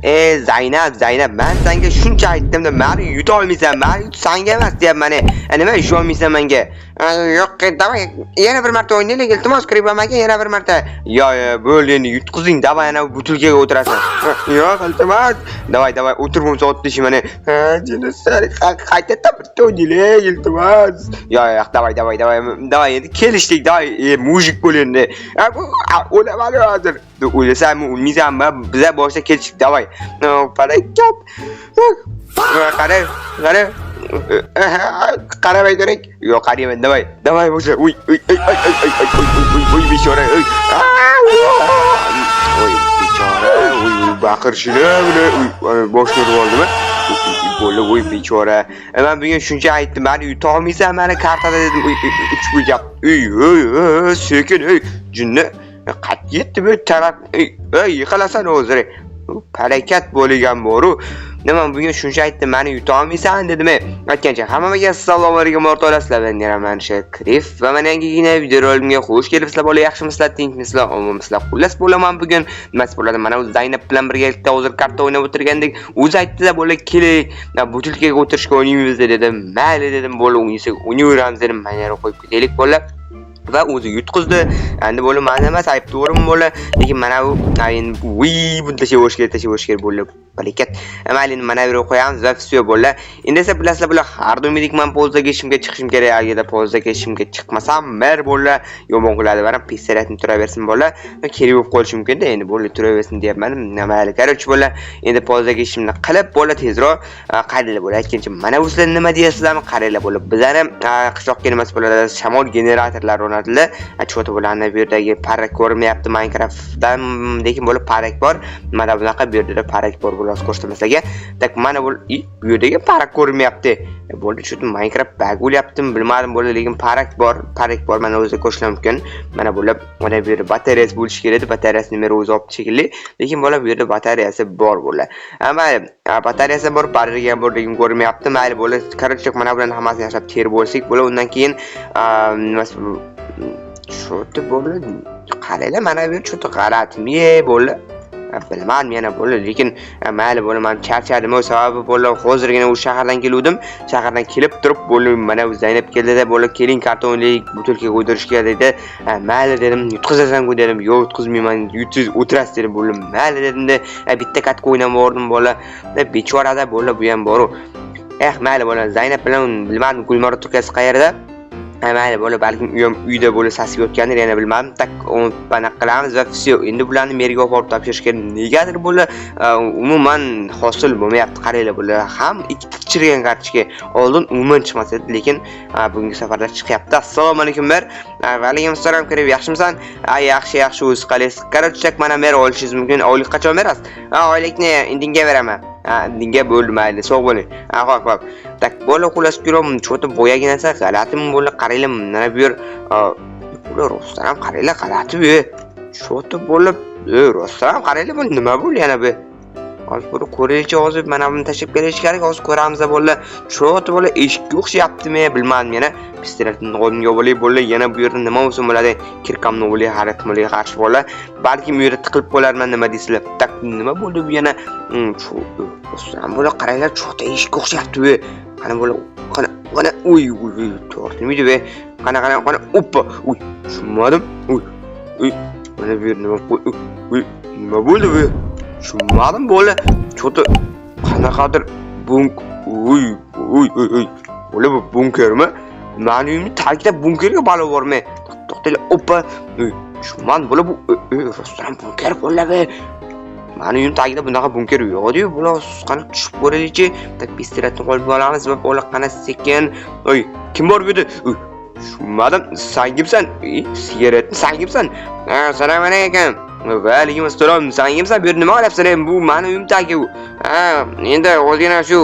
E Zaynab, Zaynab, men senga shuncha aytdim-da, mani yuta olmaysan, mani yut sanga emas deyapman. Nima ishonmaysan menga? Yo'q, давай, yana bir marta o'ynaylik, iltimos, Kribam aka, yana bir marta. Yo, yo, bo'ldi endi yutqizing, давай yana butilkaga o'tirasan. Yo'q, iltimos. Давай, давай, o'tir bo'lmasa ot deyishim mana. Ha, jinisar, qaytadan bitta o'ynaylik, iltimos. Yo, yo'q, давай, давай, давай, давай, endi kelishdik, давай, мужик bo'l endi. Ha, bu o'laman hozir. O'lasanmi, o'lmaysanmi? Biza boshida kelishdik, давай. Barakat. Qara, qara. Qaramay turing. Yo'q, qarayman, давай. Давай bo'lsa. Uy, uy, uy, uy, uy, uy, uy, uy, uy, bechora. Uy. Oy, bechora. Uy, uy, baqirishini buni, uy, boshini urib oldimi? Bo'ldi, uy, bechora. Men bugun shuncha aytdim, mani yuta olmaysan mani kartada dedim. Uy, uy, uch gap. Uy, uy, uy, sekin, uy, jinni. Qayerga yetdi bu taraf? Ey, yiqilasan o'zini. Harakat bo'lgan boru. Nima bugun shuncha aytdim, mani yuta olmaysan dedim. Aytgancha hammaga assalomu alaykum o'rtoqlar, sizlar bilan yana man Sharif va mana yangigina videorolimga xush kelibsizlar bola, yaxshimisizlar, tinchmisizlar, omonmisizlar? Xullas bo'laman bugun. Nimasi bo'ladi? Mana u Zaynab bilan birgalikda hozir karta o'ynab o'tirgandik. O'zi aytdi-da, bola keling, butilkaga o'tirishga o'ynaymiz dedim. Mayli dedim, bola o'ynasak o'ynayveramiz dedim. Mana yerga qo'yib ketaylik bola. Va o'zi yutqizdi. Endi bo'la mani emas, ayb to'g'rimi bo'la? Lekin mana bu endi uy, buni tashlab yuborish kerak, tashlab yuborish kerak bo'ldi. Barakat. Mayli, endi mana bu yerga qo'yamiz va всё bo'ldi. Endi esa bilasizlar, bular har doimgidek man pozdaga ishimga chiqishim kerak. Agarda pozdaga ishimga chiqmasam, mer bo'la yomon qiladi. Bara pistoletni turaversin bo'la. Kerak bo'lib qolishi mumkin-da, endi bo'ldi turaversin deyapman. Mayli, короче bo'la. Endi pozdaga ishimni qilib bo'la tezroq qaranglar bo'la. Aytgancha, mana bu sizlar nima deyasizlarmi? Qaranglar bo'la. Bizani qishloqqa nimasi bo'ladi? Shamol generatorlari o'rnatildi. Чё-то bularni bu yerdagi parrak ko'rinmayapti Minecraftdan, lekin bo'lib parrak bor. Mana bunaqa bu yerda parrak bor, bular ko'rsataman sizlarga. Так, mana bu bu yerdagi parrak ko'rinmayapti. Bo'ldi, shu Minecraft bug bo'lyaptimi, bilmadim bo'ldi, lekin parrak bor, parrak bor, mana o'zi ko'rishlar mumkin. Mana bular, mana bu yerda batareyasi bo'lishi kerak edi, batareyasini meri o'zi olibdi shekilli. Lekin bola bu yerda batareyasi bor bo'la. Mayli, batareyasi bor, parragi ham bor, lekin ko'rinmayapti. Mayli bo'la, короче, mana bularni hammasini yaxshilab terib olsak bo'la, undan keyin nimasi shu bo'ldi. Qaranglar, mana bu yer чё-то g'alatimi bo'ldi. Bilmadim yana bo'ldi, lekin mayli bo'ldi, man charchadim. Sababi bo'ldi, hozirgina u shahardan keluvdim. Shahardan kelib turib bo'ldi, mana bu Zaynab keldida bo'ldi, keling karta o'ynaylik, butilkaga o'tirishga dedi. Mayli dedim, yutqizasan-ku dedim. Yo'q, yutqizmayman, yutsiz o'tirasiz dedim bo'ldi. Mayli dedimda, bitta katka o'ynab bordim bola. Bechorada bo'ldi, bu ham boru. Eh, mayli bola, Zaynab bilan bilmadim, Gulmurod ukasi qayerda? Mayli bola, balkim u ham uyda bo'lib sasib yotgandir, yana bilmadim. Так, anaqa qilamiz va всё. Endi bularni merga olib borib topshirish kerak. Negadir bular umuman hosil bo'lmayapti. Qaranglar, bular ham ikkita chirigan kartochka. Oldin umuman chiqmas edi, lekin bugungi safarda chiqyapti. Assalomu alaykum mer. Va alaykum assalom, kirib yaxshimisan? Ha, yaxshi, yaxshi, o'zi qalaysiz? Короче, mana mer olishingiz mumkin. Oylik qachon berasiz? Ha, oylikni indinga beraman. Ha, indinga bo'ldi, mayli, sog' bo'ling. Ha, xo'p, xo'p. Так, bo'ldi, xullas ko'ram, чё-то boyagi narsa g'alatimi bo'ldi, qaranglar, mana bu yer bular rostdan ham qaranglar, g'alati bu. Чё-то bo'lib, rostdan ham qaranglar, bu nima bo'ldi yana bu? Hozir buni ko'raylikchi, hozir mana buni tashlab kelish kerak, hozir ko'ramiz bo'ldi. Чё-то bo'ldi, eshikka o'xshayaptimi, bilmadim yana. Pistoletni qo'limga olay bo'ldi, yana bu yerda nima bo'lsa bo'ladi, kirkamni olay, har ehtimolga qarshi bo'ldi. Balkim u yerda tiqilib qolarman, nima deysizlar? Так, nima bo'ldi bu yana? Rostdan ham bo'ldi, qaranglar, чё-то eshikka o'xshayapti bu. Qani bo'ldi, qani, qani, uy, uy, uy, tortilmaydi bu. Qani, qani, qani, oppa, uy, tushunmadim. Uy, uy, mana bu yer nima, uy, uy, nima bo'ldi bu? Tushunmadim bo'ldi. Чё-то qanaqadir bunk, uy, uy, uy, uy. Bo'ldi, bu bunkermi? Mani uyimni tagida bunkerga balo bormi? To'xtanglar, oppa. Uy, tushunmadim bo'ldi bu, rostdan ham bunker bo'ldi bu. Mani uyim tagida bunaqa bunker yo'q edi-yu, bular qani tushib ko'raylikchi. Так, pistoletni qo'lga olamiz va bola qani sekin. Oy, kim bor bu yerda? Uy, tushunmadim. San kimsan? Sigaretni san kimsan? Ha, assalomu alaykum. Va alaykum assalom. San kimsan? Bu yerda nima qilyapsan? Bu mani uyim tagi u. Ha, endi ozgina shu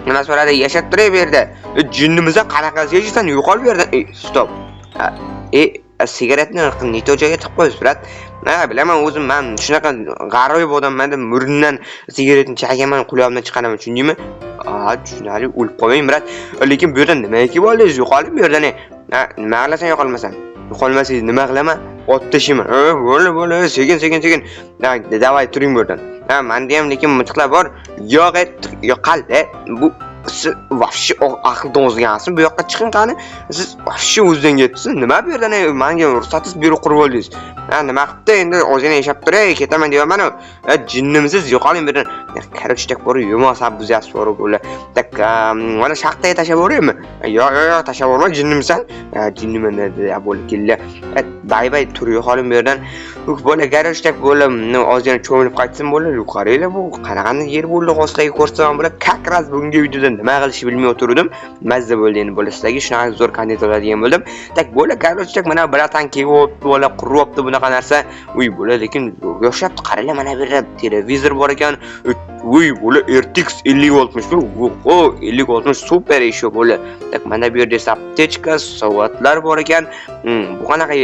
nima so'radi, yashab turay bu yerda. Jinnimisan, qanaqasi yashaysan? Yo'qol bu yerdan. Стоп. Sigaretni necha joyga tiqib qo'yibsiz, брат? Ha, bilaman o'zim, man shunaqa g'aroyib odamman deb murnimdan sigaretni chakaman, qulog'imdan chiqaraman, tushundingmi? Ha, tushunarli, o'lib qolmang, брат. Lekin bu yerdan nimaga kelib oldingiz? Yo'qoling bu yerdan. Ha, nima qilasan yo'qolmasam? Yo'qolmasangiz nima qilaman? Otib tashlayman. Bo'ldi, bo'ldi, sekin, sekin, sekin. Давай, turing bu yerdan. Ha, menda ham lekin miltiqlar bor. Yo'q, yo'q, qalli. Bu siz вообще aqldan ozgansiz. Bu yoqqa chiqing qani. Siz вообще o'zidan ketibsiz. Nima bu yerdan menga ruxsatsiz bu yerga qurib oldingiz? Ha, nima qilibdi? Endi ozgina yashab turay, ketaman deyapman-u. Jinnimsiz, yo'qoling bu yerdan. Короче, так borib, yomon buzyapsiz borib bo'la. Так, mana shaxtaga tashlab yuboraymi? Yo'q, yo'q, yo'q, tashlab yuborma, jinnimsan. Jinniman dedi, bo'ldi, keldi. Bay bay, tur, yo'qoling bu yerdan. Bola, короче, так bo'ldi, ozgina cho'milib qaytsin bo'ldi. Qaranglar, bu qanaqangi yer bo'ldi, sizlarga ko'rsataman bo'ladi. Как раз bugungi videoda nima qilishni bilmay o'tirdim. Mazza bo'ldi endi bo'ldi sizlarga shunaqa zo'r kontent oladigan bo'ldim. Так, bo'ldi, короче, так mana братан kelyapti, bola quryapti bunaqa narsa. Uy, bo'ldi, lekin o'xshabdi. Qaranglar, mana bu yerda televizor bor ekan. Uy, bo'ldi, RTX 5060. Oho, 5060 super еще bo'ldi. Так, mana bu yerda esa аптечка, soatlar bor ekan. Bu qanaqa,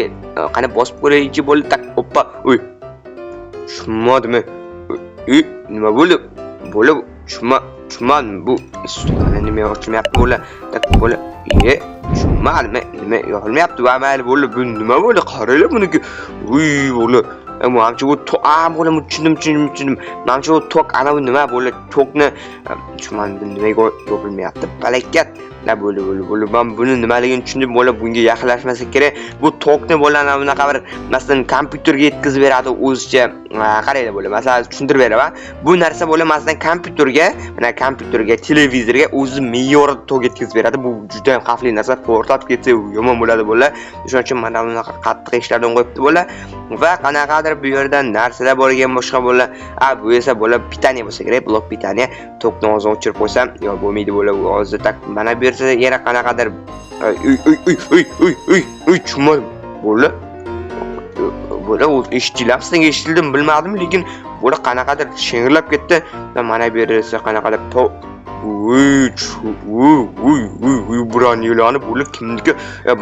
qani bosib ko'raylikchi bo'ldi. Так, oppa, uy. Tushunmadimi? Uy, nima bo'ldi? Bo'ldi, tushunmadim. Bu nima ochilmayapti bo'ldi. Так, bo'ldi. Ye, tushunmadim. Nima yoqilmayapti? Va mayli bo'ldi. Bu nima bo'ldi? Qaranglar buniki. Uy, bo'ldi. Manimcha bu a, bo'ldi, tushundim, tushundim, tushundim. Manimcha bu tok, ana bu nima bo'ldi? Tokni tushunmadim, nimaga yopilmayapti? Palakat. La, bo'ldi, bo'ldi, bo'ldi. Men buni nimaligini tushundim, bo'ldi, bunga yaqinlashmasa kerak. Bu tokni bo'ldi, ana bunaqa bir, masalan, kompyuterga yetkazib beradi o'zicha. Qaranglar, bo'ldi. Masalan, tushuntirib beraman. Bu narsa bo'ldi, masalan, kompyuterga, mana kompyuterga, televizorga o'zi me'yorida tok yetkazib beradi. Bu juda ham xavfli narsa, portlab ketsa yomon bo'ladi bo'ldi. Shuning uchun mana bunaqa qattiq ishlardan qo'yibdi bo'ldi. Va qanaqadir bu yerda narsalar bor ekan boshqa bo'ldi. A, bu esa bo'ldi питание bo'lsa kerak, блок питания. Tokni hozir o'chirib qo'ysam, yo'q, bo'lmaydi bo'ldi. Hozir так mana bu yerda yana qanaqadir, uy, uy, uy, uy, uy, uy, uy, tushunmadim. Bo'ldi. Bo'ldi, o'zi eshitdilar, sizlarga eshitildimi bilmadim, lekin bo'ldi, qanaqadir shing'irlab ketdi. Va mana bu yerda esa qanaqadir uy, uy, uy, uy, uy, броня larni bo'lib kimniki?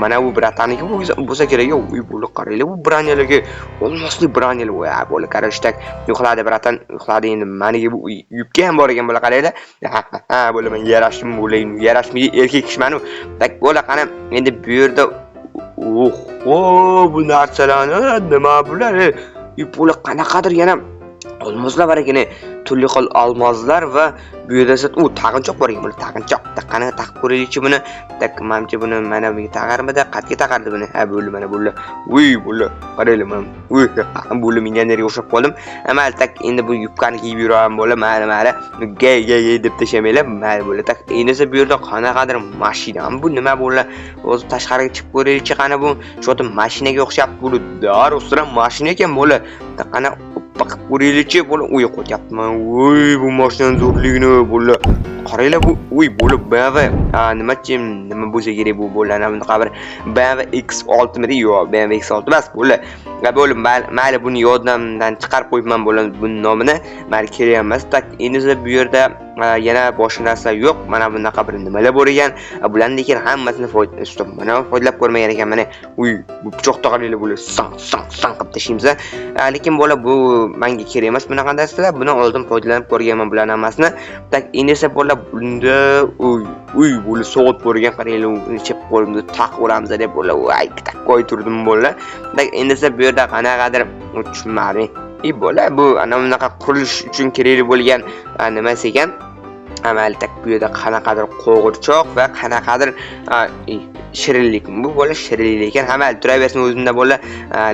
Mana bu братан niki bo'lsa kerak. Uy, bo'ldi, qaranglar bu броня larga, olmosli броня lar. Voy, bo'ldi, короче, так uxladi братан, uxladi endi. Maniga bu yubka ham bor ekan, bo'ldi, qaranglar. Ha, bo'ldi, men yarashdim, bo'ldi, yarashmaydi erkak kishimanu. Так, bo'ldi, qani endi bu yerda, oho, bu narsalarni nima bular? Bular qanaqadir yana olmoslar bor ekan, turli xil olmoslar. Va bu yerda esa u tag'inchoq bor ekan, buni tag'inchoq. Qani taqib ko'raylikchi buni. Так, manimcha buni mana bunga taqarmidi? Qayerga taqardi buni? Ha, bo'ldi, mana bo'ldi. Uy, bo'ldi, qaranglar, mana, uy, bo'ldi, millionerga o'xshab qoldim. Mayli, так endi bu yubkani kiyib yuraman, bo'ldi, mayli, mayli, gay, gay, gay deb tashlamanglar, mayli, bo'ldi. Так, endi esa bu yerda qanaqadir mashinami, bu nima bo'ldi? Hozir tashqariga chiqib ko'raylikchi, qani bu shu mashinaga o'xshab bo'ldi, rostdan mashina ekan, bo'ldi. Qani qilib ko'raylikchi, bo'ldi. Uy, qo'yapman. Uy, bu mashinani zo'rligini, bo'ldi, qaranglar bu. Uy, bo'ldi, BMW nimachi, nima bo'lsa kerak bu, bo'ldi, ana bunaqa bir BMW X6 midi? Yo'q, BMW X6 emas, bo'ldi. Bo'ldi, mayli, buni yodimdan chiqarib qo'yibman, bo'ldi, buni nomini mayli, kerak emas. Так, endi esa bu yerda yana boshqa narsa yo'q. Mana bunaqa bir nimalar bor ekan bularni, lekin hammasini стоп, mana foydalab ko'rmagan ekan. Mana, uy, bu pichoqda qaranglar, bular sang sang sang qilib tashlaymiz. Lekin bola, bu menga kerak emas bunaqa narsalar, buni oldin foydalanib ko'rganman bularni hammasini. Так, endi esa bola, bunda, uy, uy, bo'la, soat bor ekan, qaranglar, chap qo'limda taqib uramiz deb, bola, voy, такой turdim, bola. Так, endi esa bu yerda qanaqadir, tushunmadim. И bola, bu ana bunaqa qurilish uchun kerakli bo'lgan nimasi ekan. Mayli, так, bu yerda qanaqadir qo'g'irchoq va qanaqadir shirinlik. Bu bola shirinlik ekan. Ha, mayli, turaversin o'zimda, bola,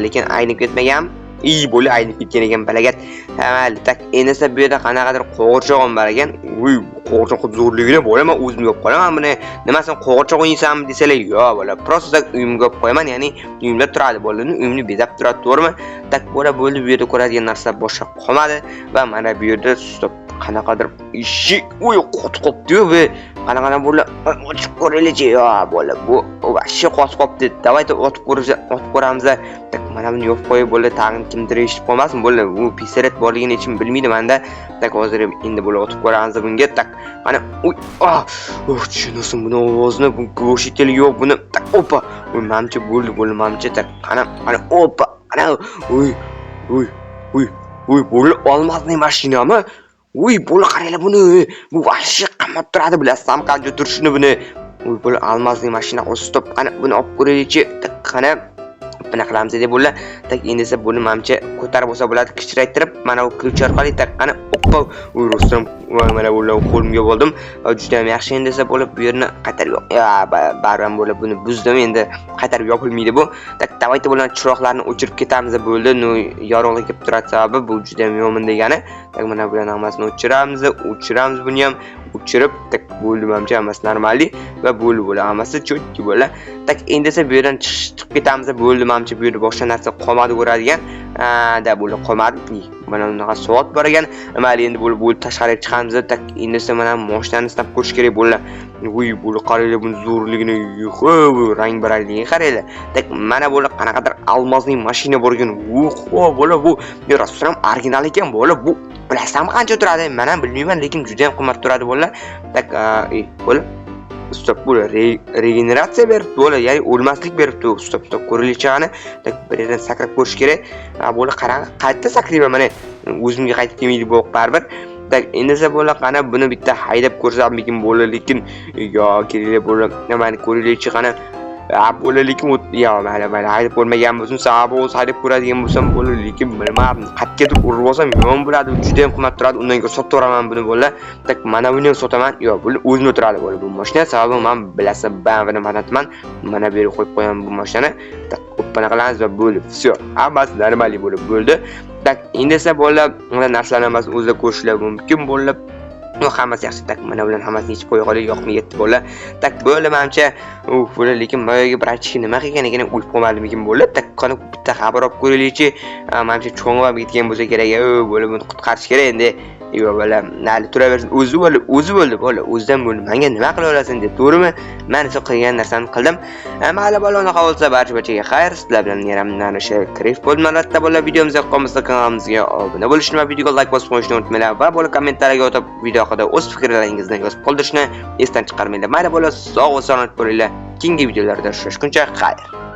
lekin aynib ketmagan. I, bola, aynib ketgan ekan, balakat. Ha, mayli, так, endi esa bu yerda qanaqadir qo'g'irchoq ham bor ekan. Uy, qo'g'irchoq zo'rligini, bola, men o'zimga olib qolaman buni. Nimasini qo'g'irchoq o'ynaysanmi desalar, yo'q, bola, просто так uyimga olib qo'yaman, ya'ni uyimda turadi, bola, uyimni bezab turadi, to'g'rimi? Так, bola, bo'ldi, bu yerda ko'radigan narsa boshqa qolmadi. Va mana bu yerda, стоп, qanaqadir eshik, uy, qotib qolibdi-yu, bu qanaqadir, bola, ochib ko'raylikchi. Yo'q, bola, bu вообще qotib qolibdi. Давайте otib ko'rish, otib ko'ramiz. Так, mana buni yopib qo'yib, bola, tag'in kimdir eshitib qolmasin, bola, u pistolet borligini hech kim bilmaydi manda. Так, hozir endi, bola, otib ko'ramiz bunga. Так, qani, uy, ah, oh, tushunarsin buni ovozini, bu глушитель yo'q buni. Так, опа, uy, manimcha bo'ldi, bo'ldi, manimcha. Так, qani, qani, опа, qani, uy, uy, uy, uy, bo'ldi, olmazli mashinami? Uy, bo'la, qaranglar buni, bu вообще qimmat turadi, bilasizmi qancha turishini buni? Uy, bo'la, алмазный mashina. Стоп, qani buni olib ko'raylikchi. Qani, O'pina qilamiz deb bo'ldi. Так, endi esa buni manimcha ko'tarib bo'lsa bo'ladi, kichraytirib, mana bu ключ orqali. Так, qani, oppa, uy, rostdan mana bular qo'limga bo'ldim. Juda ham yaxshi. Endi esa bo'lib bu yerni qaytarib, ya, baribir bo'lib buni buzdim, endi qaytarib yopilmaydi bu. Так, давайте bularni chiroqlarni o'chirib ketamiz, bo'ldi. Ну, yorug'lik kelib turadi, sababi bu juda ham yomon degani. Так, mana bularni hammasini o'chiramiz, o'chiramiz buni ham o'chirib. Так, bo'ldi, manimcha hammasi нормальный va bo'ldi, bo'ldi, hammasi чётки bo'ldi. Так, endi esa bu yerdan chiqib ketamiz, bo'ldi. Manimcha bu yerda boshqa narsa qolmadi ko'radigan. Да, bo'ldi, qolmadi. Mana bunaqa soat bor ekan. Mayli, endi bo'lib bo'lib tashqariga chiqamiz. Так, endi esa mana mashinani sinab ko'rish kerak bo'ldi. Uy, bo'ldi, qaranglar buni zo'rligini, bu rang barangligini qaranglar. Так, mana bo'ldi, qanaqadir алмазный mashina bor ekan. Oho, bo'ldi, bu rostdan ham original ekan, bo'ldi. Bu bilasizmi qancha turadi? Men ham bilmayman, lekin juda ham qimmat turadi bo'ldi. Так, bo'ldi. Стоп, bu regeneratsiya beribdi, bo'ldi, ya'ni o'lmaslik beribdi. Стоп, стоп, ko'raylikchi qani. Так, bir yerdan sakrab ko'rish kerak. Ha, bo'ldi, qarang, qayerda sakrayman, mana o'zimga qaytib kelmaydi bu baribir. Так, endi esa bo'ldi, qani buni bitta haydab ko'rsammikin bo'ldi, lekin yo, kerak bo'ldi. Mana ko'raylikchi qani. Ha, bo'ldi, lekin yo, mayli, mayli, haydab ko'rmagan bo'lsam, sababi o'zi haydab ko'radigan bo'lsam bo'ldi, lekin bilmadim, qayergadir urib olsam yomon bo'ladi, juda ham qimmat turadi, undan ko'ra sotib yuboraman buni bo'ldi. Так, mana buni ham sotaman. Yo'q, bu o'zimda turadi bo'ldi bu mashina, sababi man bilasan BMWni fanatiman. Mana bu yerga qo'yib qo'yaman bu mashinani. Так, o'ppana qilamiz va bo'ldi. Всё, hammasi нормальный bo'lib bo'ldi. Так, endi esa bo'ldi, mana narsalarni hammasini o'zida ko'rishlar mumkin bo'ldi. Ну, hammasi yaxshi. Так, mana bularni hammasini yechib qo'ya qolaylik, yoqmay ketdi bo'ldi. Так, bo'ldi, manimcha. Uf, bo'ldi, lekin boyagi братишка nima qilgan ekan, o'lib qolmadimikin bo'ldi. Так, qani bitta xabar olib ko'raylikchi. Manimcha cho'ng'ib ketgan bo'lsa kerak. Bo'ldi, buni qutqarish kerak endi. Yo'q, bola, hali turaversin. O'zi bo'ldi, o'zi bo'ldi, bola, o'zidan bo'ldi. Menga nima qila olasan deb, to'g'rimi? Men esa qilgan narsamni qildim. Mayli, bola, unaqa bo'lsa barcha barchaga xayr. Sizlar bilan yana mana o'sha Krif bo'ldim albatta, bola. Videomizga yoqqan bo'lsa kanalimizga obuna bo'lishni va videoga like bosib qo'yishni unutmanglar va bola kommentariyaga o'tib video haqida o'z fikrlaringizni yozib qoldirishni esdan chiqarmanglar. Mayli, bola, sog' va salomat bo'linglar. Keyingi videolarda uchrashguncha xayr.